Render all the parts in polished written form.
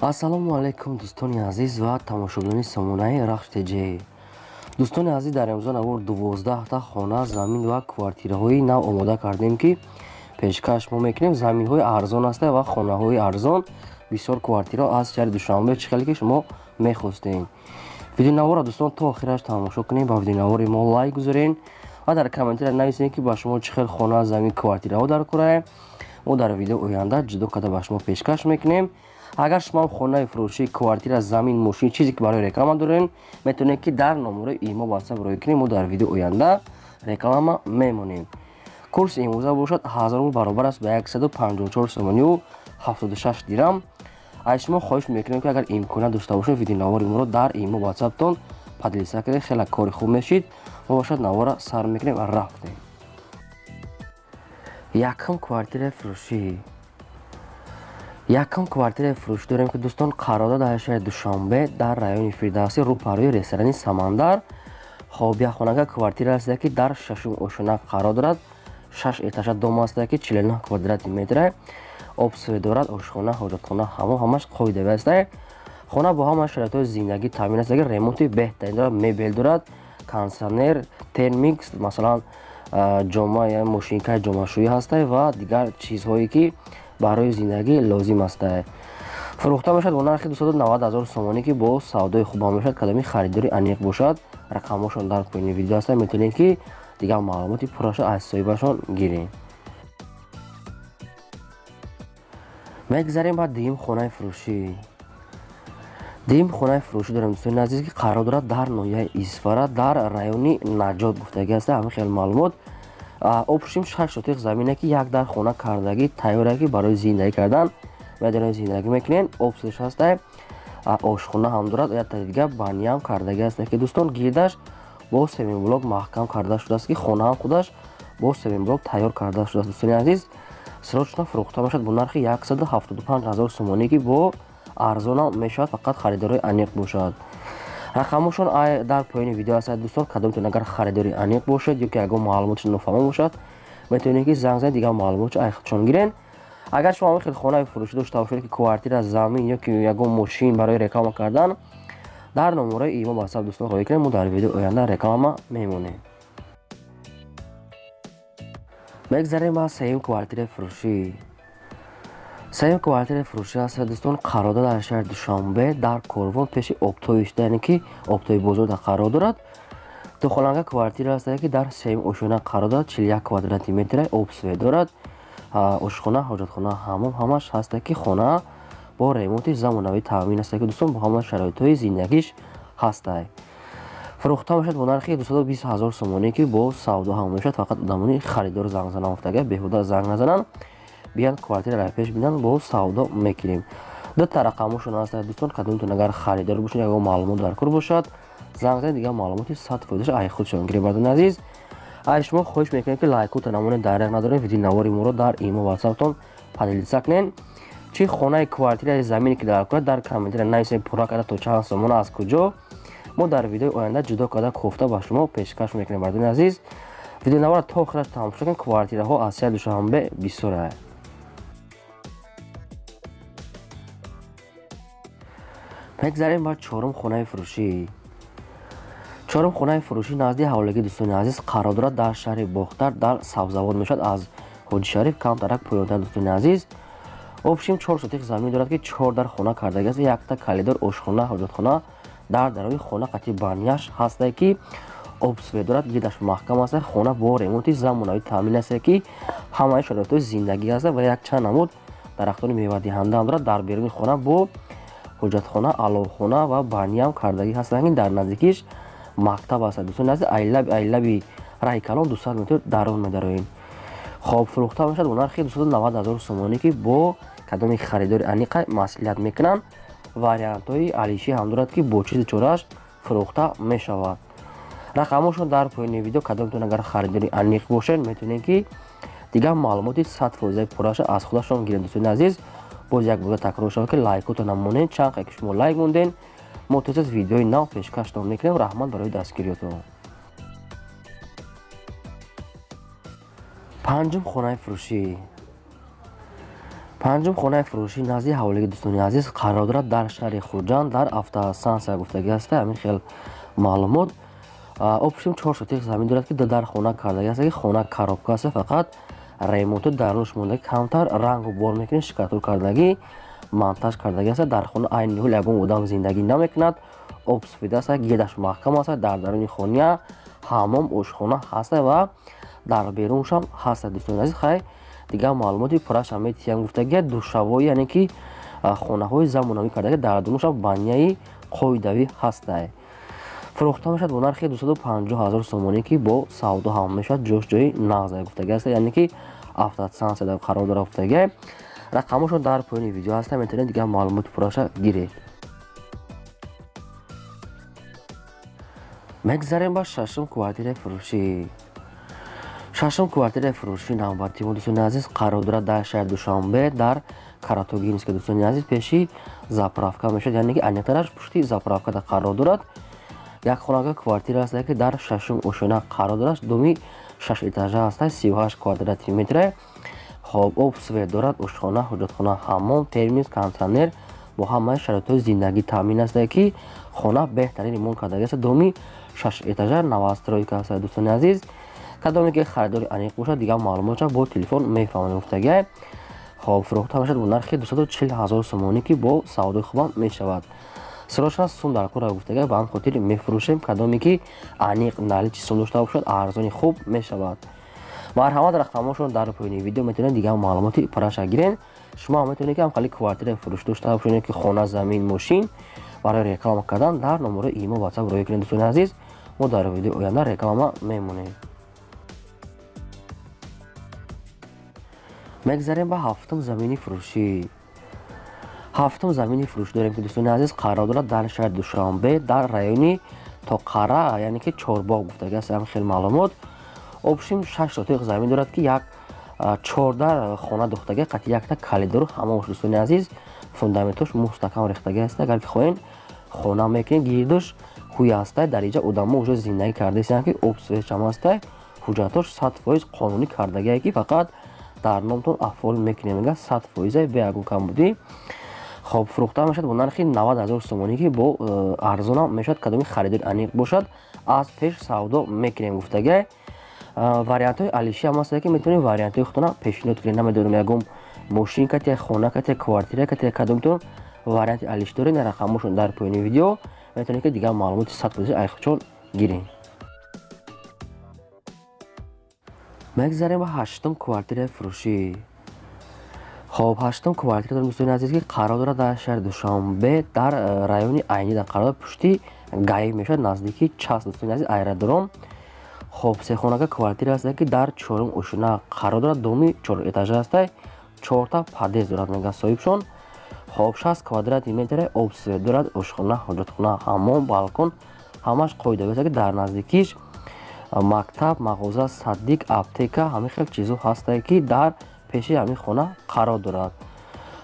Ассалому алайкум, дӯстони азиз ва тамошобинони сомонаи Рахш ТЖ. Дӯстони азиз, дар имрӯза навор 12та хона, замин ва квартираҳои нав омода кардем, ки пешкаш мо мекунем. Заминҳои арзон аста ва хонаҳои арзон, бисёр квартираҳо аз шаҳри Душанбе, чӣ хеле ки шумо мехостем. Видеонаворро, дӯстон, то охираш тамошо кунем, ба видеонавори мо лайк гузорен ва дар комментария нависем, ки ба шумо чӣ хел хона, замин, квартираҳо дар кораем. Мо дар видео оянда ҷудо карда ба шумо пешкаш мекунем. Агар шумо хонаи фурӯшӣ, квартира, замин, мошин, чизе ки барои реклама дорен, метавонед, ки дар номерои имо, ватсап роҳӣ кунем, мо дар видео оянда реклама мемонем. Курси имрӯза бошад 1000 рубл баробар аст ба 154 сомонию 76 дирам. Аз шумо хоҳиш мекунем, ки агар имконият дошта бошед, видеонавори моро дар имо, ватсаптон поделиться кунед, хеле кори хуб мешид. Мо бошад навора сар мекунем ва рафтем. Якум квартираи фурӯшӣ. Якум квартираи фурӯшӣ дорем, ки, дӯстон, қарор дар шаҳри Душанбе, дар райони Фирдавсӣ, рӯпарӯи ресторани Самандар. Хоб, якхонага квартира аст, ки дар шашум ошёна қарор дорад. Шаш этажа дом аст, ки 49 квадрати метра, об свет дорад, ошхона, ҳоҷатхона, ҳамом ҳамаш қоидави аст. Хона бо ҳама шароитҳои зиндагӣ таъмин аст, ки ремонти беҳтарин дорад, мебел дорад, кондитсионер, термикс, масалан, ҷома, мошинкаи ҷомашӯӣ ҳаста ва дигар чизҳое, ки барои зиндагӣ лозим аст. Фурӯхта мешавад бо нархи 290 ҳазор сомонӣ, ки бо савдои хуб ҳам мешавад. Кадоми харидори аниқ бошад, рақамҳошон дар поёни видео ҳаста, метавонед, ки дигар маълумоти пурраша аз соҳибашон гирем. Мегзарем ба дуюм хонаи фурӯшӣ. Дуюм хонаи фурӯшӣ дорем, дӯстони азиз, ки қарор дорад дар ноҳияи Исфара, дар райони Наҷот гуфтагӣ аст. Ҳамин хел маълумот. Общим 6 сотих замине, ки як дар хона кардагӣ тайёре, ки барои зиндагӣ кардан ва дар зиндагӣ мекунен. Обсеш ҳаста, ошхона ҳам дорад, якта дига баниям кардагӣ аст, ки, дӯстон, гирдаш бо семенблок маҳкам карда шудааст, ки хона ҳам худаш бо семенблок тайёр карда шудааст. Дӯстони азиз, срочно фурӯхта мешавад бо нархи 175 ҳазор сомонӣ, ки бо арзонам мешавад, фақат харидорои аниқ бошад. Рақамҳошон дар поёни видео аст, дӯстон. Кадомтон агар харидори аниқ бошед ё ки ягон маълумотш нофаҳмо бошад, метавонед, ки занг занед, дигар маълумотшо ай худшон гирен. Агар шумо ҳамин хел хонаи фурӯшӣ дошта бошед, ки квартира, замин ё ки ягон мошин барои реклама кардан, дар номерои имо, ватсап, дӯстон, роҳӣ кунед, мо дар видео оянда реклама мемонем. Мегзарем ба сеюм квартираи фурӯшӣ. Сеюм квартираи фурӯшӣ аст, дӯстон, қарор дар шаҳри Душанбе, дар Корвон, пеши Обтои, яъне ки Обтои бозор дар қарор дорад. Духонага квартира аст, ки дар сеюм ошёна қарор дорад, 41 квадрати метра, об свет дорад, ошхона, ҳоҷатхона, ҳамом ҳамаш ҳаст, ки хона бо ремонти замонавӣ таъмин аст, ки, дӯстон, бо ҳама шароитҳои зиндагиш ҳастай. Фурӯхта мешавад бо нархи 220 ҳазор сомонӣ, ки бо савдо ҳам мешавад, фақат одамони харидор занг занан гуфтага, беҳуда занг назананд, биянд, квартираро пеш бинанд, бо савдо мекунем. Дута рақамҳошон ҳаст, дӯстон. Кадомтон агар харидор бошед, ягон маълумот дар кор бошад, занг занед, дигар маълумоти 100%-аш ай худшон гиред. Бардони азиз, аз шумо хоҳиш мекунем, ки лайкота намонед, даряқ надорем, видеонавори моро дар имо, ватсаптон поделиться кунед. Чӣ хонаи, квартираи, замине ки дар кор, дар комментария нависед пурра карда, то чанд сомона, аз куҷо. Мо дар видеои оянда ҷудо карда, кофта ба шумо пешкаш мекунем. Бардони азиз, видеонавора то охираш тамошо кунед, квартираҳо аз шаҳри Душанбе бисёра. Мегзарем ба чорум хонаи фурӯшӣ. Чорум хонаи фурӯшӣ назди ҳаволагии, дӯстони азиз, қарор дорад дар шаҳри Бохтар, дар Сабзавод мешавад, аз Ҳоҷи Шариф камтарак поёнтар. Дӯстони азиз, общим 4 сотих замин дорад, ки чор дар хона кардагӣ аст, якта калидор, ошхона, ҳоҷатхона дар дарони хона қатъи банияш ҳастае, ки об свет дорад, гирдаш маҳкам аст. Хона бо ремонти замонавӣ таъмин аст, ки ҳамаи шароитҳои зиндагӣ аст ва якчанд намуд дарахтони мевадиҳанда ҳам дорад. Дар беруни хона бо ҳоҷатхона, аловхона ва баниям кардагӣ ҳастанд, ки дар наздикиш мактаб аст. Дӯстони азиз, айлаби раҳи калон 200 метр дарун медароем. Хоб, фурӯхта мешавад бо нархи 290 ҳазор сомонӣ, ки бо кадоми харидори аниқа маслиҳат мекунанд. Вариантҳои алишӣ ҳам дорад, ки бо чизи чорааш фурӯхта мешавад. Рақамҳошон дар поёни видео. Кадомтон агар харидори аниқ бошед, метавонед, ки дигар маълумоти 100%-аи пурраша аз худашон гиред. Дӯстони азиз, боз як бора такрор шавад, ки лайкотон намонед. Чанд ки шумо лайк монден, мо тез видеои нав пешкаштон мекунем. Раҳмат барои дастгириётон. Панҷум хонаи фурӯшӣ. Панҷум хонаи фурӯшӣ назди ҳавлигӣ дӯстони азиз қарор дорад дар шаҳри Хуҷанд, дар автостанция гуфтагӣ аст. Ҳамин хел маълумот. Общем 4 сотих замин дорад, ки дар хона кардагӣ аст, ки хона коробка аст, фақат ремонту дарунаш монда, камтар рангу бор мекунед, штукатур кардагӣ, монтаж кардагӣ аст. Дар хона айни ҳол ягон одам зиндагӣ намекунад, об сафед аст, гедаш маҳкам аст. Дар даруни хона ҳаммом, ошхона ҳаст ва дар беруншам ҳаст. Дӯстони азиз, хай дигар маълумоти пуррашам метиҳам гуфтагӣ. Душавои, яъне ки хонаҳои замонавӣ кардагӣ, дар дунушам баняи қоидавӣ ҳастай. Фурӯхта мешавад бо нархи 250 ҳазор сомонӣ, ки бо савдо ҳам мешавад, ҷош ҷои нағз гуфтагӣ аст, яъне ки автостанция қарор дорад гуфтагӣ. Рақамошон дар поёни видео ҳаста, метавонед дигар маълумоти пурраша гиред. Мегзарем ба шашум квартираи фурӯшӣ. Шашум квартираи фурӯшӣ навбати мо, дӯстони азиз, қарор дорад дар шаҳри Душанбе, дар Каратогинск. Дӯстони азиз, пеши заправка мешавад, яъне ки аниқтараш пушти заправкада қарор дорад. Як хонага квартира аст, ки дар шашум ошёна қарор дорад, думи 6 этажа аст, 38 квадрати метра. Хоб, об свет дорад, ошхона, ҳуҷратхона, ҳаммом, термис, кондитсионер бо ҳамаи шароитҳои зиндагӣ таъмин аст, ки хона беҳтарин ремонт кардагӣ аст. Думи 6 этажа, новостройка аст. Дӯстони азиз, кадоме ки харидори аниқ бошад, дигар маълумотша бо телефон мефаҳмонем гуфтагӣ. Хоб, фурӯхта мешавад бо нархи 240 ҳазор сомонӣ, ки бо савдои хубам мешавад. Срочно сум дар кора гуфтага, ба ҳам хотир мефурӯшем. Кадоме ки аниқ наличи сум дошта бошад, арзони хуб мешавад. Марҳамат, рақамошон дар поёни видео, метавонед дигар маълумоти параша гирен. Шумо ҳам метавонед ки ҳамхали квартираи фурӯш дошта бошед, ки хона, замин, мошин барои реклама кардан дар номерои имо, ватсап роя кунед. Дӯстони азиз, мо дар видеои оянда реклама мемонем. Мегзарем ба ҳафтум замини фурӯшӣ. Ҳафтум замини фурӯшӣ дорем, ки дӯстони азиз қарор дорад дар шаҳри Душанбе, дар райони Тоқара, яъне ки Чорбоғ гуфтагӣ аст. Ҳам хел маълумот. Общем 6 сотиқ замин дорад, ки як 14 хона духтагӣ, қати якта калидору ҳамаош. Дӯстони азиз, фундаментош мустаҳкам рехтагӣ аст. Агар ки хоҳем, хона мекунем, гирдуш ҳуй ҳастай. Дар инҷа одамо уже зиндагӣ кардаистанд, ки об светшам ҳастай, ҳуҷҷатош 100% қонунӣ кардагие, ки фақат дар номтон афол мекунем, мега 100% бе ягон камбудӣ. Хоб, фурӯхта мешавад бо нархи 90 ҳазор сомонӣ, ки бо арзонам мешавад. Кадоми харидори аниқ бошад, аз пеш савдо мекунем гуфтагӣ. Вариантҳои алиши ҳам ҳастанд, ки метавонед вариантҳои худтона пешниҳод кунед. Намедонам, ягон мошин катия, хона катия, квартира катия, кадомтон варианти алиши доред, рақамошон дар поёни видео, метавонед ки дигар маълумоти 100% айхчон гиред. Мегзарем ба ҳаштум квартираи фурӯшӣ. Хоб, ҳаштум квартира дорем, дӯстони азиз, ки қарор дорад дар шаҳри Душанбе, дар райони Айнида қарор дорад, пушти гаи мешавад, наздики час, дӯстони азиз, аэродром. Хоб, сехонага квартира аст, ки дар чорум ошёна қарор дорад, думи 4 этажа аст, 4та подъезд дорад, мега соҳибшон. Хоб, 60 квадрати метре, об свет дорад, ошхона, ҳоҷатхона, ҳаммом, балкон, ҳамаш қоидавӣ аст, ки дар наздикиш мактаб, мағоза, садик, аптека, ҳамин хел чизҳо ҳастае, ки дар пеши ҳамин хона қарор дорад.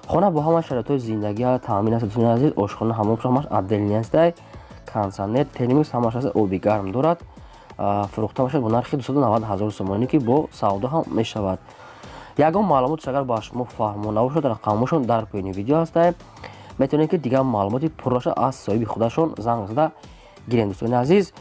Хона бо ҳама шароитҳои зиндагӣ таъмин аст, дӯстони азиз. Ошхона, ҳаммом ҳамаш отдельный астай, кондитсионер, термос ҳамаш аст, оби гарм дорад. Фурӯхта мешавад бо нархи 290 ҳазор сомонӣ, ки бо савдо ҳам мешавад. Ягон маълумотш агар ба шумо фаҳмо набошад, рақамошон дар поёни видео ҳастай, метавонед ки дигар маълумоти пурраша аз соҳиби худашон занг зада гиред. Дӯстони азиз,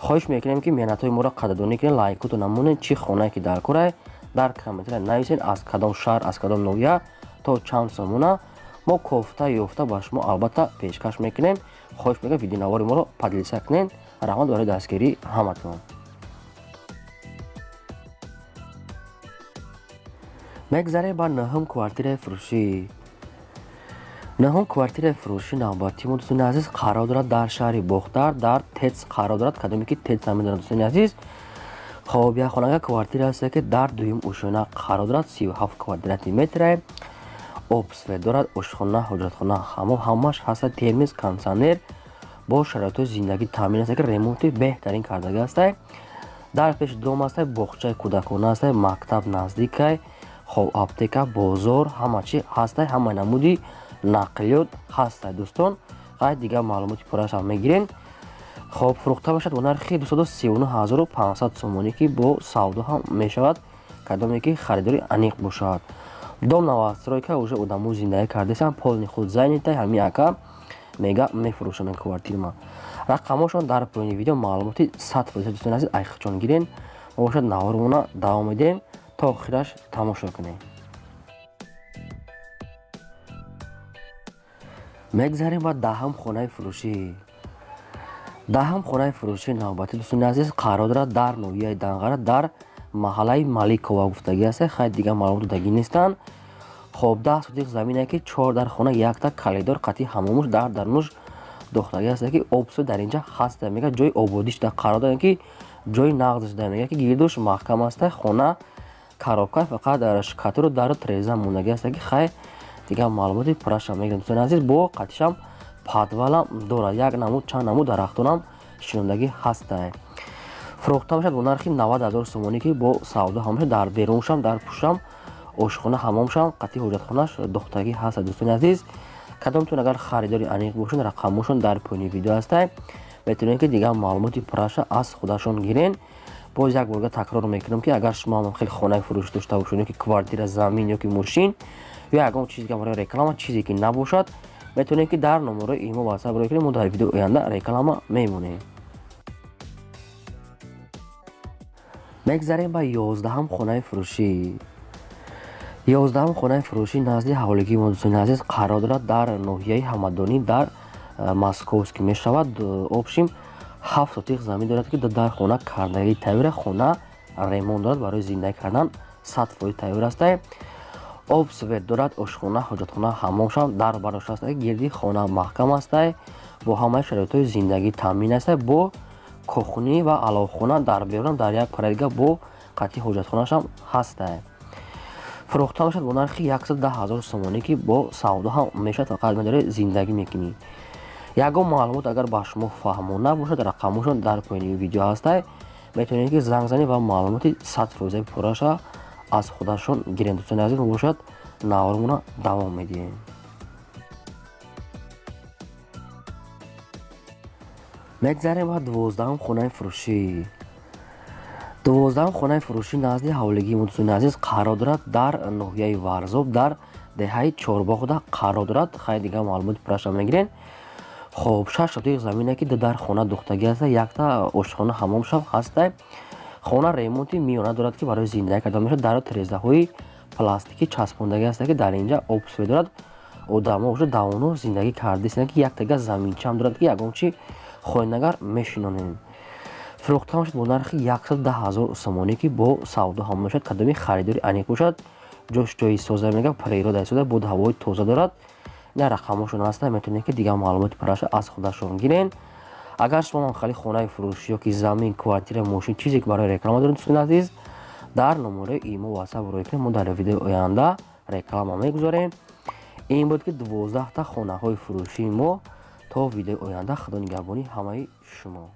хоҳиш мекунем, ки меҳнатҳои моро қадрдонӣ кунед, лайкотро намонед, чӣ хонае ки дар корае дар комментария нависед, аз кадом шаҳр, аз кадом ноҳия, то чанд сомона, мо кофта ёфта ба шумо албатта пешкаш мекунем. Хоҳиш мекунем, видеонавори моро поделиться кунед. Раҳмат барои дастгирии ҳаматон. Мегзарем ба нӯҳум квартираи фурӯшӣ. Нӯҳум квартираи фурӯшӣ навбати мо, дӯстони азиз, қарор дорад дар шаҳри Бохтар, дар ТЭЦ қарор дорад. Кадоме ки ТЭЦ намедонад, дӯстони азиз. Хоб, як хонага квартира аст, ки дар дуюм ошёна қарор дорад, 37 квадрати метре, об свет дорад, ошхона, ҳоҷатхона, ҳаммом ҳамаш ҳаста, термис, кондитсионер бо шароитҳои зиндагӣ таъмин аст, ки ремонти беҳтарин кардагӣ аст. Дар пеши дом аст, боғчаи кӯдакона аст, мактаб наздикай, хоб, аптека, бозор, ҳама чи ҳаста, ҳама намуди нақлиёт ҳаста. Дӯстон, ғайр дигар маълумоти пуррашам мегирем. Хоб, фурӯхта мешавад бо нархи 239 500 сомонӣ, ки бо савдо ҳам мешавад, кадоме ки харидори аниқ бошад. Дом новостройка уже одамо зиндагӣ кардесанд, полный худ занятый. Ҳамин ака мега мефурӯшам квартирма. Рақамошон дар поёни видео, маълумоти 100%, дӯстони азиз, айхчон гирен. Мо бошад навормона давом медиҳем, то охираш тамошо кунем. Мегзарем ба даҳам хонаи фурӯшӣ. Даҳам хонаи фурӯшии навбатӣ, дӯстони азиз, қарор дорад дар ноҳияи Данғара, дар маҳаллаи Маликова гуфтагӣ аст. Хай, дигар маълумот додагӣ нестанд. Хоб, 10 сотиқ замине ки 4 дар хона, якта калидор қатъи ҳамомуш дар дарунуш дохтагӣ аст, ки обсо дар инҷа ҳаст. Мега ҷои ободӣ шуда қарор дорад, ки ҷои нағз шуда. Мега ки гирдуш маҳкам аст, хона коробка, фақат дар шкатуру дару треза мондагӣ аст, ки хай дигар маълумоти пурраша мегирем, дӯстони азиз. Бо қатишам подвалам дорад, як намуд, чанд намуд дарахтонам шинондагӣ ҳаста. Фурӯхта мешавад бо нархи 90 ҳазор сомонӣ, ки бо савдо ҳам мешавад. Дар беруншам, дар пушам ошхона, ҳамомшам қатъи ҳоҷатхонаш дохтагӣ ҳаст. Дӯстони азиз, кадомтон агар харидори аниқ бошед, рақамошон дар поёни видео ҳаста, метавонед ки дигар маълумоти пурраша аз худашон гирен. Боз як борга такрор мекунам, ки агар шумо ҳам хеле хонаи фурӯшӣ дошта бошед, ё ки квартира, замин, ё ки мошин, ё ягон чиз барои реклама, чизе ки набошад, метавонед ки дар номерои имо ватсап рой кунед, мо дар видеои оянда реклама мемонем. Мегзарем ба 11-ҳам хонаи фурӯшӣ. 11-ҳам хонаи фурӯшӣ назди ҳавлигии мо, дӯстони азиз, қарор дорад дар ноҳияи Ҳамадонӣ, дар Московский мешавад. Общим 7 сотиқ замин дорад, ки дар хона кардагии тайёра, хона ремонт дорад, барои зиндагӣ кардан 100% тайёр аст. Об свет дорад, ошхона, ҳоҷатхона, ҳамомшам дар барош аст, гирди хона маҳкам аст, бо ҳамаи шароитҳои зиндагӣ таъмин аст, бо кохунӣ ва аловхона дар берунам дар як парадига бо қатъи ҳоҷатхонашам ҳаст. Фурӯхта мешавад бо нархи 110 ҳазор сомонӣ, ки бо савдо ҳам мешавад, фақат медори зиндагӣ мекунӣ. Ягон маълумот агар ба шумо фаҳмо набошад, рақамошон дар поёни видео ҳаст, метавонед ки занг занед ва маълумоти 100% пурраша аз худашон гирем. Дӯстони азиз, бошад навормона давом медиҳем. Мегзарем ба 12-ҳам хонаи фурӯшӣ. 12-ҳам хонаи фурӯшӣ назди ҳавлигии мо, дӯстони азиз, қарор дорад дар ноҳияи Варзоб, дар деҳаи Чорбоғда қарор дорад. Хай, дигар маълумоти пурраша мегирем. Хоб, 6 сотиқ замине ки дар хона духтагӣ аст, якта ошхона, ҳамомшам ҳаст. Хона ремонти миёна дорад, ки барои зиндагӣ кардан мешавад. Дару трезаҳои пластикӣ часпондагӣ аст, ки дар инҷа об свет дорад. Одамо уже давоно зиндагӣ кардастанд, ки яктага заминчаам дорад, ки ягон чи хоинагар мешинонем. Фурӯхта мешавад бо нархи 110 ҳазор сомонӣ, ки бо савдо ҳам мешавад. Кадоми харидори аниқ бошад, ҷош ҷои соза, мега природа соза, бод ҳавои тоза дорад. Ина рақамошон ҳаст, метавонед ки дигар маълумоти пурраша аз худашон гирен. Агар шумо ҳам хали хонаи фурӯшӣ ё ки замин, квартира, мошин, чизе ки барои реклама доред, дӯстони азиз, дар номерои имо ватсап рой кунед, мо дар видеои оянда реклама мегузорем. Ин буд ки 12 та хонаҳои фурӯшии мо. То видеои оянда, худо нигаҳбони ҳамаи шумо.